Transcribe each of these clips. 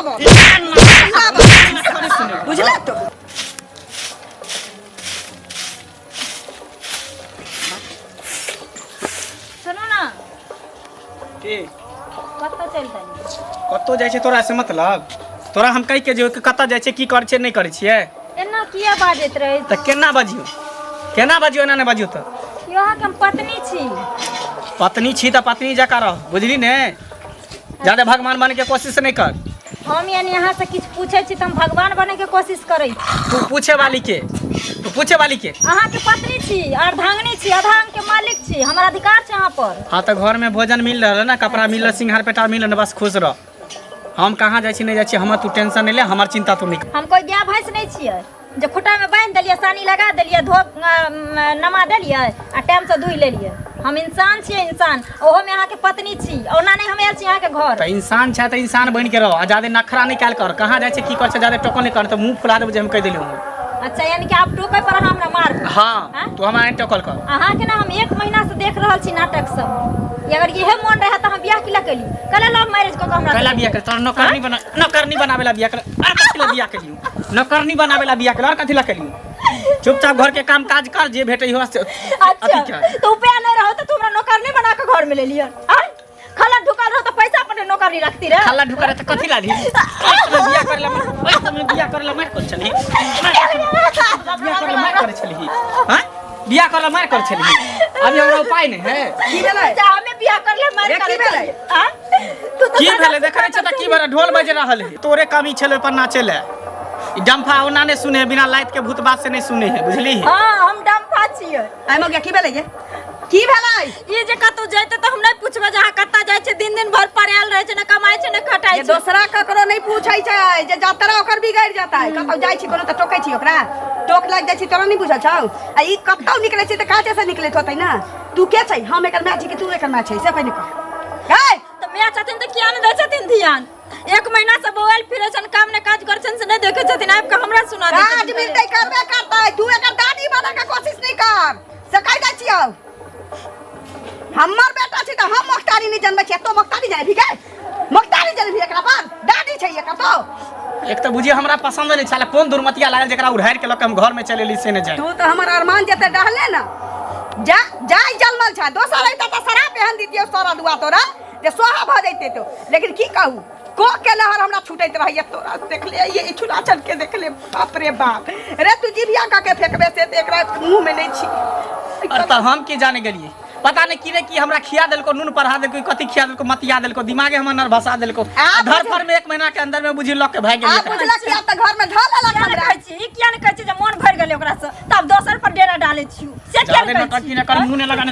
बोल एना बोल। बुझले तो सुनू ना की कतऽ चलि देलियै कतौ जाइ छै तोरा से मतलब तोरा हम कहि के जे कतऽ जाइ छै की करै छियै नहि करै छियै एना किया बाजैत रहै तऽ केना बजियौ केना बजियौ एना नहि बजियौ तऽ यौ अहाँके हम पत्नी छी पत्नी छी तऽ पत्नी जकाँ रह बुझली ने जादे भगवान बनके कोशिश नहि कर हम यानी अहाँ से किछु पूछै छी तऽ हम भगवान बनैके कोशिश करै छी तू पूछे वाली के तू पूछे वाली के अहाँके पत्नी छी अर्धांगिनी छी अर्धांग के मालिक छी हमर अधिकार छै अहाँ पर हाँ तऽ घर में भोजन मिल रहल है ना कपड़ा मिल रहल सिंगार पेटार मिल रहल बस खुश रह हम कहाँ जाइ छी नहि जाइ छी हमर तू टेंशन नहि ले हमर चिंता तू नहि कर। हम कोइ गाय भैंस नहि छियै जे खुट्टामे बान्हि देलियै सानी लगा देलियै धो नमा देलियै आ टाइमसँ दुहि लेलियै हम इंसान छियै इंसान ओहोमे अहाँके पत्नी छी ओना नहि हम आयल छी अहाँके घर तऽ इंसान छै तऽ इंसान बनि के रह आ जादे नखरा नहि कयल कर कहाँ जाइ छै की कर छै जादे टोकन नहि कर तऽ मुँह फुला देबो जे हम कहि देलियै हूँ अच्छा यानी कि आप टोकै पर अहाँ हमरा मारबै हाँ आँय? तू हमरा नहि टोकल कर अहाँके ने हम एक महीना से देख रहल छी नाटक सब अगर इहे मोन रहे तऽ हम बियाह की ला केली कले लव मैरिज कऽ के हमरा कैला बियाह कर तोरा नौकरनी बना नौकरनी बनावे ला बियाह कर अरे कथी ला बियाह केलियो नौकरनी बनावे ला बियाह कर और कथी ला केलियो चुपचाप घर के काम काज कर जे भेटै हो से अच्छा अथी कर तो रुपया नहीं रहो तो तू हमरा नौकरनी बना के घर में ले लिया आय खला ढुकल रहो तो पैसा अपने नौकरनी रखती रहे खाला ढुका रहे त कथी ला ली ओइ समय बियाह करे ला ओइ समय बियाह करे ला मार कर छलही बियाह करे ला मार करे छलही हां बियाह करे ला मार कर छलही अभी हमरा उपाय नहीं है की भेलै अच्छा हमें बियाह कर ले मार रे, की करे भेलै? आ तू तो की भेलै देखै छियै तऽ की भेलै ढोल बाजि रहल है तोरे कमी छलै पर नाचे ले ई डम्फा ओना नहि सुने है बिना लाइट के भूत बात से नहीं सुने है बुझली हां हम डम्फा छियै आइ मौगिया की भेलै गे की भेलै ई जे कतौ जैते तऽ हम नहि पूछबै जे अहाँ कतऽ जाइ छै दिन दिन भर पड़ायल रहै छै ने कमाइ छै ने खटाइ जे छै दोसरा ककरो नहि पूछै छै जे जतरा ओकर बिगड़ि जेतै कतौ जाइ छी कोनो तऽ टोकै छी ओकरा टोक लागि जाइ छी तोरा नहि बुझल छौ आ ई कतौ निकलै छै तऽ काजे से निकलैत होतै ने तू के छै हम एकर माय छी कि तू एकर माय छै से पहिने कह है तऽ माय छथिन तऽ किया नहि दै छथिन ध्यान एक महीना से बौआइल फिरै छन काम ने काज करै छन से नहि देखै छथिन आबि कऽ हमरा सुना दै काज छथिन। मिलतै करबे करतै तू एकर दादी बने के कोशिश नहि कर से कहि दै छियौ हमर बेटा छै तऽ हम मोख्तारी नहि जनबै छियै तो मोख्तारी जाय भी गे मोख्तारी जनबी एकरा पर दादी छै एकर तो एक तऽ बुझिए हमरा पसंद नहि छल कोन दुर्मतिया लागल जकरा उधारि के लऽ के हम घर में चलि एली से नहि जाय तू तऽ हमर अरमान जेते डहले ने जा जाय जलमल छै दोसर अइतै तऽ शराब एहन दितियौ सड़ल दुआ तोरा जे सोहा भऽ जैते तो लेकिन की कहू को के लहर हमरा छूटैत रहैया तोरा देखले ये छुरा चल के देखले बाप रे बाप रे तू जिभिया कऽ के फेकबे से तऽ एकरा मुँह में नहीं छी अरे तऽ हम की जाने गेलिए पता नहीं की ने की हमरा खिया देलको नून पढ़ा देलको कथी खिया देलको मतिया देलको दिमागे हमर नर्भसा देलको आ घर पर में एक महीना के अंदर में बुझी लऽ के भागि आ गेलिए बुझलक कि आब तऽ घर में धऽ लेलक किया ने हमरा कहै छी ई किया ने कहै छी जे मोन भरि गेलै ओकरासँ तब दोसर पर डेरा डालै छियौ से किया जादे ने कहै नौटंकी छी ने कर मुंह ने लगाने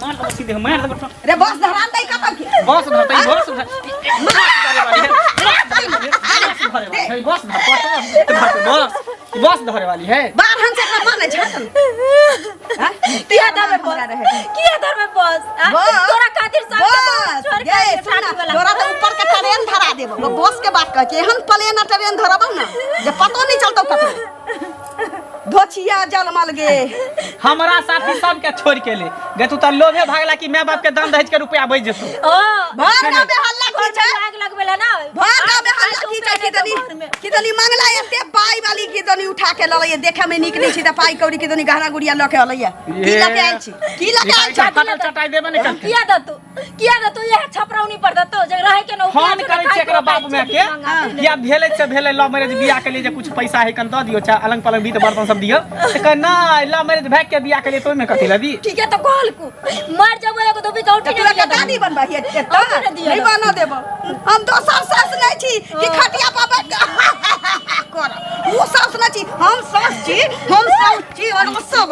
मार देबो सीधे मार देबो रे बस धरान दै कतौ की बस धरतै बस धरतै बस धरतै बस बस धरे वाली है बारहन से एकरा माने छै हैं? किया धरमे हमरा बस रहे। किया धरमे बस आ? बस। तोरा खातिर सब बस छोड़ के ये आइए सुन ना, ठाठी वाला। तोरा तऽ ऊपर के ट्रेन धरा देबो वो बस के बात कहै छी एहन प्लेन आ ट्रेन धरबौ ना जे पतो नहीं चलतौ ककरो धोछिया जलमल गे हमरा साथी सबके छोड़ के ले गे तू तऽ लोभे भागला कि माय बाप के दान दहेज के रुपया बच जेतौ ओ भर गाँव में हल्ला की छै आग लगबेला ना भर गाँव में हल्ला की छै कि दनी कि दनी मंगला एते पाई वाली की दनी उठा के ललैया देखे में नीक नहीं छै तऽ पाई कौड़ी की दनी गहना गुड़िया लऽ के अलैया की लऽ के आयल छी की लऽ के आयल छी फाटल चटाई देबे ने करते किया दतो किया दतो यह छपरौनी पर दतो जे रहे के न फोन करै छै एकरा बाप माय के कि आब भेलै से भेलै लव मैरिज बियाह के लिए जे कुछ पैसा है कन दऽ दियौ चाहे अलंग पलंग बीत बर्तन सब दियौ तऽ कहे नहि लव मैरिज भागि के बियाह के लिए तो ओहिमे कथी लगी ठीक है तो कहल को मर जबो एगो दो बीघा उठी तू एकर दादी बनबही एतऽ औठी ने दिअ नहीं बना देबो हम दोसर सास नहीं छी कि खटिया पर बैठ के करब ओ सास नहीं छी हम सास छी हम सास छी और हम सब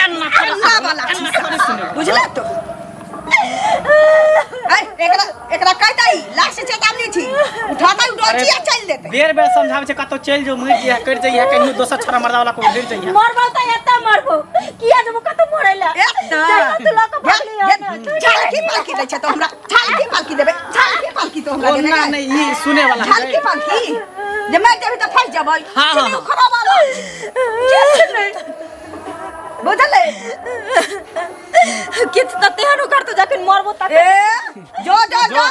अन्ना वाला छी बुझले तो ऐ एकरा एकरा कहतै लास्ट चेतावनी छी उठातै उठा चल देतै बेर बेर समझाबै छै कतौ चलि जो मरि जइहे कटि जइहे कहियो दोसर छोरा मर्दा वाला को भिड़ जइहे मरबो त एता मरबो किया जबो कतौ मरै ला तू लऽ कऽ भागली झालकी पालकी दै छै तो हमरा झालकी पालकी देबै झालकी पालकी तो हमरा देबै ओना नहि ई सुने वाला है झालकी पालकी जे मरि जेबही तऽ फँसि जेबै हाँ, हाँ, हाँ। खराब वाला किछु नहि बुझलै किछु तऽ तेहन करतो जखन मरबो तखन ए जो जो जो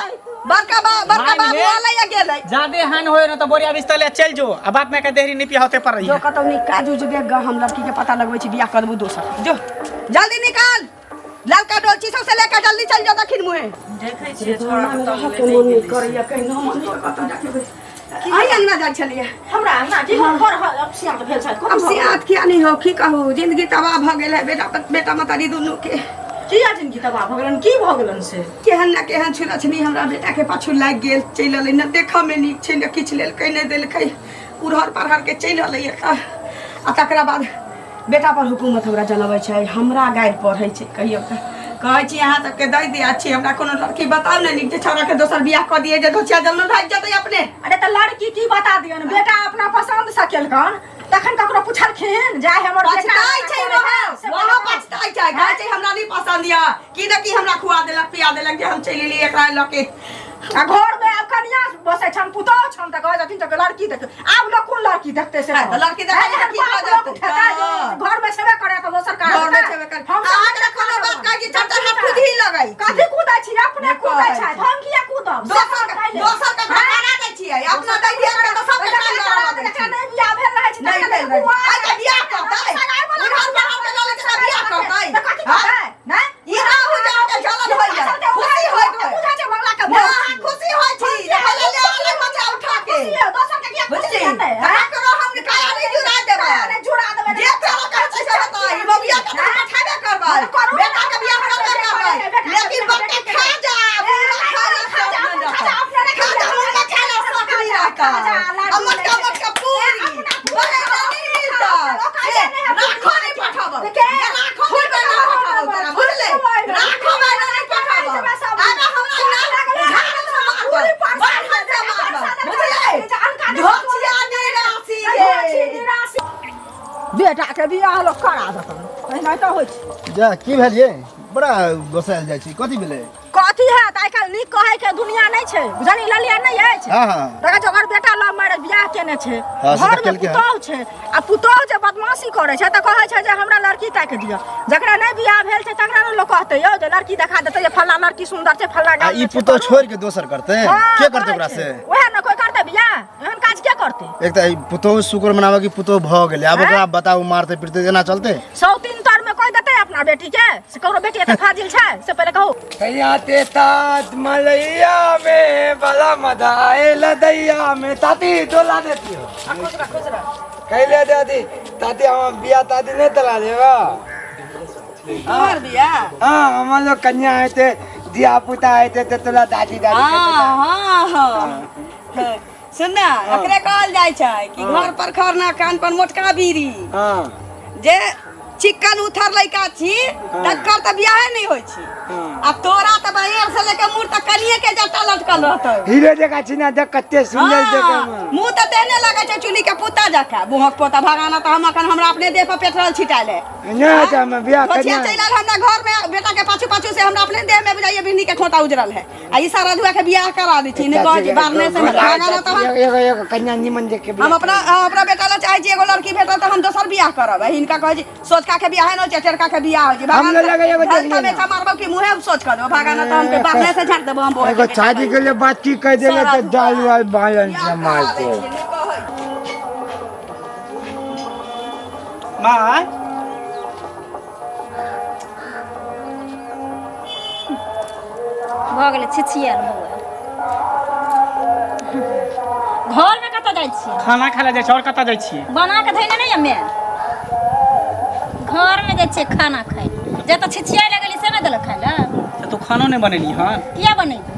बड़का बा बड़का माइन बाबू ले। आलै गेल जादे हान होय न त बोरिया बिस्तर ले चल जो आ बाप माय के देहरी नहीं पियावते पर रही जो कतौ नीक काज उज देख ग, हम लड़की के पता लगबै छी, बियाह कर देबू दोसर। जो जल्दी निकाल ललका डोलची सबसे लेकर जल्दी चल जाओ दक्षिण मुहे। देखै छियै छोड़ा के तब के मन नहीं करैया कहीं न मन नहीं कतौ जाके आई अंगना जाइ छलियै। हमरा अंगना की घर अपसियात भेल छै? अब सियात किया नहीं हो, की कहू, जिंदगी तबाह भऽ गेल है बेटा बेटा मतारी दुनू के। किया जिंदगी तबाह भऽ गेलन? की भऽ गेलन से? केहन न केहन छुलछनी हमरा बेटा के पाछू लागि गेल, चलि एलै। न देखऽ मे नीक छै, न किछु लेलकै नहि देलकै, उड़हर पड़हर के चलि एलै एतऽ। आ तकरा बाद बेटा पर हुकूमत हमरा जनबै छै, हमरा गारि पढ़ै छै। कहियौ तऽ कहै छी अहाँ सबके दै दिया छी, हमरा कोनो लड़की बताउ ने नीक, जे छौड़ा के दोसर बियाह कऽ दियै, जे धोचिया जलनो भागि जेतै अपने। अरे तऽ लड़की की बता दियन, बेटा अपना पसंद से केलकन तखन ककरो पुछलखिन जाय हमर बेटा पछताइ छै करे से वहाँ, पछताइ छै, कहै छै हमरा नहि पसंद यऽ, की न की हमरा खुआ देलक पिया देलक जे हम चलि एलियै एकरा लऽ के। आ घर में आब कनिया बसै छन, पुतोह छन, तऽ कहै छथिन तऽ लड़की देख। आब लोग कोन लड़की देखतै से? हँ, तऽ लड़की देखै एहन तऽ की भऽ बाप लोग जेतै? उठेतै जे हँ। घर में छेबे करे तऽ दोसर काज घर में हेतै? छेबे करे। हम सब अहाँके तऽ कोनो बात कहै छी, चारि चारि हाथ कूदही लगै छी। कथी कूदै छी? अपने नहि कूदै कहै छै, छी। हम किया कूदब? से दोसर हम के खाइ लेब। दोसर के घर करा दै छियै, अपना दै दियै तऽ सबके कान लड़ा दै जकरा छी। नहि बियाह भेल रहै छै नहि तकरा भेल रहै। कुआर आइ तऽ बियाह करतै। सगाइ वाला बुढ़ान बढ़ान के लऽ लै छै तऽ बियाह करतै। तऽ कथी हँ? करतै? नहि? ई राहु जाके जलन होइया। खुशी होइत होय। बुझै छै बंगला के ना, अहाँ खुशी होइ छी। देखै लए ले आलै बच्चा उठा के। खुशी है, दोसर के किया खुशी बुझली? हेतै, हँ? ककरो हम काया नहि जुड़ा देबै। काया नहि जुड़ा देबै। जे तोरा कहै छै से हेतै। ई बबिया के तऽ पठेबे करबै। हँ, करू ने। बेटा के बियाह करबे करबै। बेटा के लेकिन बियाह बच्चा खा जा, पूरा खा जा, खा जा, सब खा जा, अपने नहि खा जा, खा जा। हुनका खाय ला शौक नहि रहतै। खा जा, लाडू आ मोटका लै छै। मोटका पूरी। अपना पूरी बने ला नहि मिलतै। ओकरा से, नहि है, राखो नहि पठाबब। देखे, जे राखो नहि बना पठाबब तोरा, बुझले? राखो बना नहि पठाबब। आगा हमरा ना झाड़ू से मारब, बाढ़न से मारब, बुझले? धोचिया निरासी गे। बेटा के बियाह लोग करा देतन, एना तऽ होइ छै। जा, की भेल ये? बड़ा गोसायल जाइ छी, कथी भेलै? कथी है तऽ आइ काल्हि नीक कहै के दुनिया नहि छै, बुझली? ललिया नहि अछि? हाँ हाँ। देखै छै ओकर बेटा लव मैरिज बियाह केने छै। हाँ, से तऽ घर मे केलकै हन। पुतोहु छै आ पुतोहु जे बदमाशी करै छै तऽ कहै छै जे हमरा लड़की ताकि दिअ। जकरा नहि बियाह भेल छै तकरा ने लोक कहतै यौ जे लड़की देखा देतै जे फल्लाँ लड़की सुन्दर छै, फल्लाँ आ गाम ई मे छै, पुतोह करू। छोड़ि के दोसर करतै? हाँ, के करतै कहै ओकरा छै। से? ओएह ने, कोइ करतै बियाह? एहन काज के करतै? एक तऽ ई पुतोह शुक्र मनाबऽ कि पुतोह भऽ गेलै, आब ओकरा बताउ मारतै पीटतै, एना चलतै? सौतीन तर में कहि देतै अपना बेटी के से ककरो बेटी एते फाजिल छै से पहिले कहू। कैया ते तात मलैया में बला मदाए लदैया में ताती डोला देती हो। खुश रह, खुश रह। कैले दादी ताती, हम बिया ताती नहीं तला देवा। तोहर बियाह? हाँ, हम लोग कन्या आए थे, दिया पुता आए थे, तो तोला दादी दादी कहते थे। हाँ हाँ, सुन ना, एकरे कहल जाइ छै कि घर पर खरना कान पर मोटका बीड़ी। जे चिकन उथर लड़का छी तकर तऽ बियाहे नहि होइ छै। आ तोरा तऽ बाहर से लेके मुँह तक कनिए के जटा लटकल रहतौ। हीरो जकाँ छी ना, देख कते सुंदर देखे में। मुँह तऽ तेहने लगै छै चुली के पुता जकाँ, मुँहक पोता भगाना। तऽ हम अखन हमरा अपने देह पर पेट्रोल छिटायल है। नहीं अच्छा, हम बियाह बचिया कन्या चलि आयल हमरा घर में बेटा के पाछू पाछू से हमरा अपने देह में बुझाइए बिजली के खोता उजरल है। आ ई सारा धुआ के बियाह करा दै छी, नहि कहै छी बारने से भगाना तऽ हम एगो एगो कन्या निमन देख के हम अपना हम अपना बेटा ला चाहै छी एगो लड़की भेटल तऽ हम दोसर बियाह करब। आ हिनका कहै छी सोचका के बियाह नहि होइ छै, टेरका के बियाह होइ छै। हम लग एगो देख भगवान लेना। मारबो कि मुँहे सोच कर देबो भगाना तऽ हमके बारने से झाड़ देबो हम बोल एगो शादी के लिए बात की कह देगा तो दाल वाल बालन से मारते। माँ भऽ गेलै छिछियाल बौआ। घरमे कतऽ जाइ छियै? खाना खाय लए जाइ छियै, आओर कतऽ जाइ छियै? बना के धैने नहि यऽ माय? घरमे जाइ छियै खाना खाय लए, जतऽ छिछियाए लगली से नहि देलक खाय लए। तऽ तू खानो नहि बनेली हन? किया बनेबै?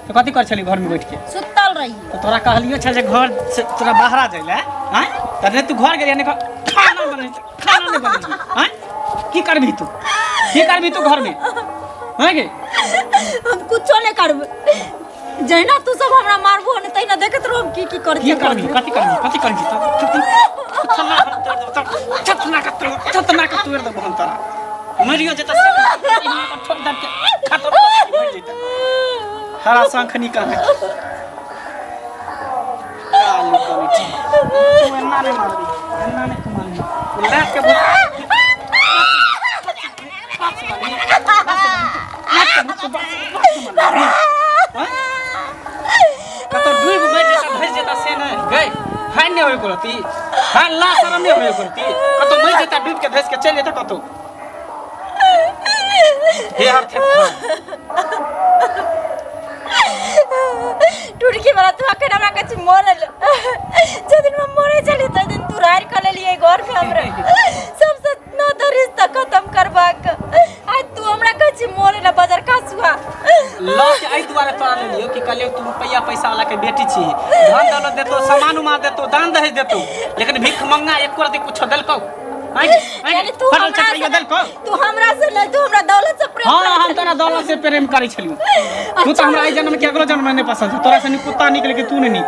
तऽ कथी करै छली घरमे बैठ के? सुतल रही। तऽ तोरा कहलियो छल जे घर से तोरा बाहरा जाइ लए, आँय? तऽ नहि तू घर गेलियै, नहि खाना बनेली, खाना नहि बनेली, आँय? की करबही तू? की करबही तू घरमे, आँय गे? हम कुछो नहि करबै। जहिना तू सब हमरा मारबो ने तहिना देखैत रहब की की करै की छियै। करबही? कथी करबही? कथी करबही? छतना के तोड़, छतना के तोड़ देबो हम तोरा। मरियो जेतै से ठोक दब के खतम कऽ देबही, मरि जेतै हरा शंखनी कहाँ। कालू कमी तू एना नहि मारबी, एना नहि तू मारबी। तू लात के भूत, लात के भूत, तू बस बस मारबी। कतौ डूबि मरि जेतै। नहीं होय करती हां ला शरम नहीं होय करती कतो मर जेता डूब के धस के चल जेता कतो हे हर थे टुटकी वाला तू अखन हमरा कहै छी मरल जे दिन हम मरे छलियै ताहि दिन तू रारि कऽ लेलियै घरमे हमरा सबसँ नाता रिश्ता खत्म करबाक आइ तू हमरा कहै छी मरे ला बाजार कासुआ लऽ के एहि दुआरे तोरा लेलियो कि कहलियो तू रुपैया पैसा वाला के बेटी छी धन दौलत देतो सामान उमान देतो दान दहेज देतो लेकिन भीख मंगा एको रति कुछो देलकौ यानी तू फटल हमरा चटैया से देलकौ तू हमरा से नहीं तू हमरा दौलत से प्रेम हाँ करै हम तोरा दौलत से प्रेम करै छलियौ तू तऽ हमरा एहि जन्म के अगलो जन्म में नहीं पसंद छौ तोरा से नीक कुत्ता निकले कि तू नहीं नीक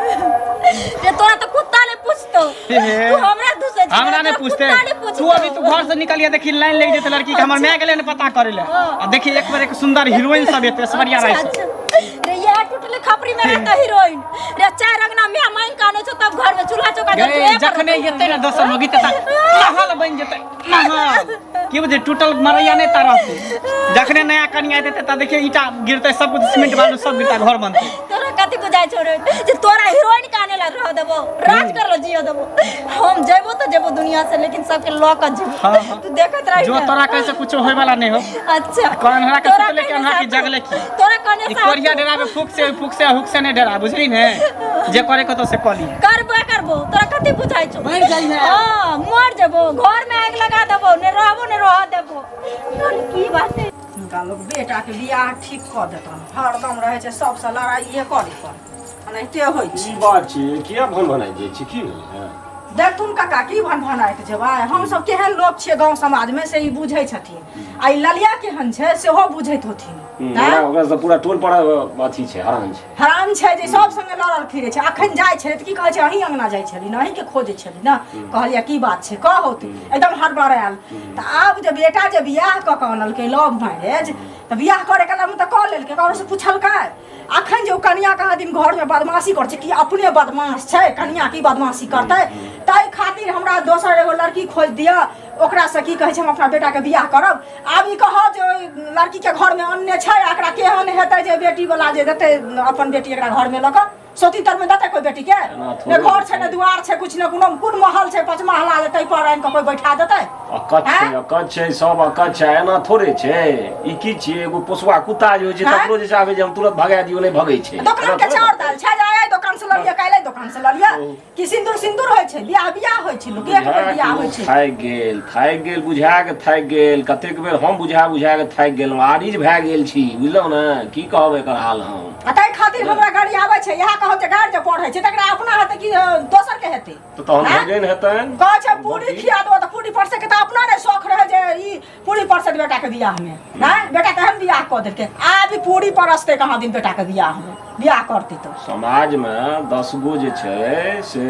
रे तोरा तो कुत्ता ने पूछतो हे। तू हमरा दूसरे छी, हमरा नहीं तोरा पूछते कुत्ता ने पूछतो तू अभी तू घर से निकलिया देखी लाइन लग जेते लड़की के हमर माय गेलै ने पता करे ले आ देखी एक बार एक सुंदर हीरोइन सब एते ऐश्वर्या राय अच्छा, सब अच्छा। रे यार टूटले खपरी में रहता हीरोइन रे चार अंगना में मांग काने छो तब घर में चूल्हा चौका गे जलतो, एक जखने एते ने दोसर होगी त महल बन जेते महल की बुझे टूटल मरैया नहीं ता रहते जखने नया कनिया एते त देखिए ईटा गिरते सब कुछ सीमेंट बालू सब गिरता घर बनते तोरा कथी बुझाइ छौ रे जे तोरा हीरोइन काने ला रह देबो राज कर लो जियो देबो हम जेबो त जेबो दुनिया से लेकिन सबके ल के जेबो हाँ, हाँ। तू देखत रही जो ना। तोरा कैसे कुछ होय वाला नहीं हो अच्छा कन्हरा के तोरा सुतले के कहने अन्हरा की से जगले की। तोरा कहने ई से कोरिया डेरा में फूक से फूक से हुक से नहीं डरा बुझली ने जे करे को तो से कली करबो करबो तोरा कथी बुझाइ छौ मर जाइहे। हां मर जेबो घर में आगि लगा देबो ने रहबो ने रह देबो तोर की बात है हुनका लोक बेटाके बियाह ठीक कऽ देतनि हरदम रहै छै सबसँ लड़ाइए करै पर एनाहिते होइ छै की बात छै किया भन भनाइ जाइ छै की भेलै हँ? देखथुन काका की भन भनाइत जेबै हमसब केहन लोक छियै गाँव समाजमे से ई बुझै छथिन आ ई ललिया केहन छै सेहो बुझैत होथिन आँय? ओकरा ओकरा तऽ पूरा टोल पर अथी छै हरान छै हरान छै जे सब संगे लड़ल फिरै छै अखन जाइ छलै तऽ की कहै छै अहीं अंगना जाइ छली ने अहींके खोजै छली ने कहलियै की बात छै कहू तऽ एकदम हड़बड़ायल तऽ आब जे बेटा जे बियाह कऽ कऽ अनलकै लव मैरेज तऽ बियाह करे कालमे तऽ कऽ लेलकै ककरोसँ पुछलकै अखन जे ओ कनिया कहाँ दिन घरमे बदमाशी करै छै कि अपने बदमाश छै कनिया की बदमाशी करतै ताहि खातिर हमरा दोसर एगो लड़की खोजि दिअ ओकरासँ की कहै छै हम अपना बेटाके बियाह करब आब ई कहऽ जे ओहि लड़कीके घरमे अन्ने छै आ एकरा केहन हेतै जे बेटीवला जे देतै अपन बेटी एकरा घरमे लऽ कऽ सोती तरमे देतै कोइ बेटीके एना ने थोड़े घर छै ने दुआर छै किछु ने कोनो कोन महल छै पाँच महला जे ताहि पर आनि कऽ कोइ बैठा देतै अकच छै आँय? अकच छै सब अकच छै एना थोड़े छै ई की छियै एगो पोसुआ कुत्ता जे होइ छै आँय? तकरो जे चाहबै जे हम तुरंत भगा दियौ नहि भगै छै दोकान एना के थोड़े चाउर दालि छै जे आइ दोकान से लऽ लिअ काल्हि एहि दोकान से लऽ लिअ कि सिन्दूर सिन्दूर होइ छै बियाह बियाह होइ छै लोक एक बेर बियाह होइ छै थाकि गेल थाकि गेल बुझा के थाकि गेल कतेक बेर हम बुझा बुझा के थाकि गेलहुँ आरिज भए गेल छी बुझलहुँ ने की कहब एकर हाल हम आ ताहि खातिर हमरा गाड़ी आबै छै इएह कहब जे गाड़ी जे पढ़ै छै तकरा अपना हेतै कि दोसर के हेतै तऽ तहन आँय? भोजन हेतनि कहै छै पूरी खिया दो तऽ पूरी परसे के तऽ अपना नहि शौख रहै जे ई पूरी परसत बेटा के बियाह में नहि बेटा तेहन बियाह कऽ देलकै आब ई पूरी परसतै कहाँ दिन बेटा के बियाह में बियाह करतै तऽ समाज मे 10 गो जे छै से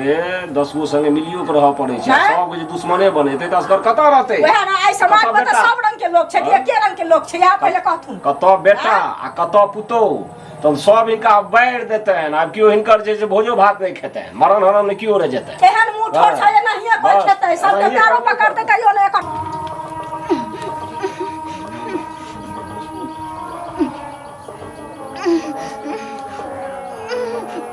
10 गो संगे मिलियो के रहऽ पड़ै छै आँय? सब जे दुश्मने बनेतै तऽ असगर कतऽ रहतै वएह ने आइ समाज कतऽ मे तऽ बेटा? सब रंग के लोक छै कि एके रंग के लोक छै इएह पहिले कहथुन कतऽ बेटा आ कतऽ पुतोहु तब सब हिनका बारि देतनि आब केओ हिनकर जे छै भोजो भात नहि खेतनि मरण हरण नहि केओ रहि जेतनि एहन मुँह ठोर छै जे नहिये कोइ बस, खेतै सबके एनाहिए पैरो करबे पकड़तै तैयो नहि एकर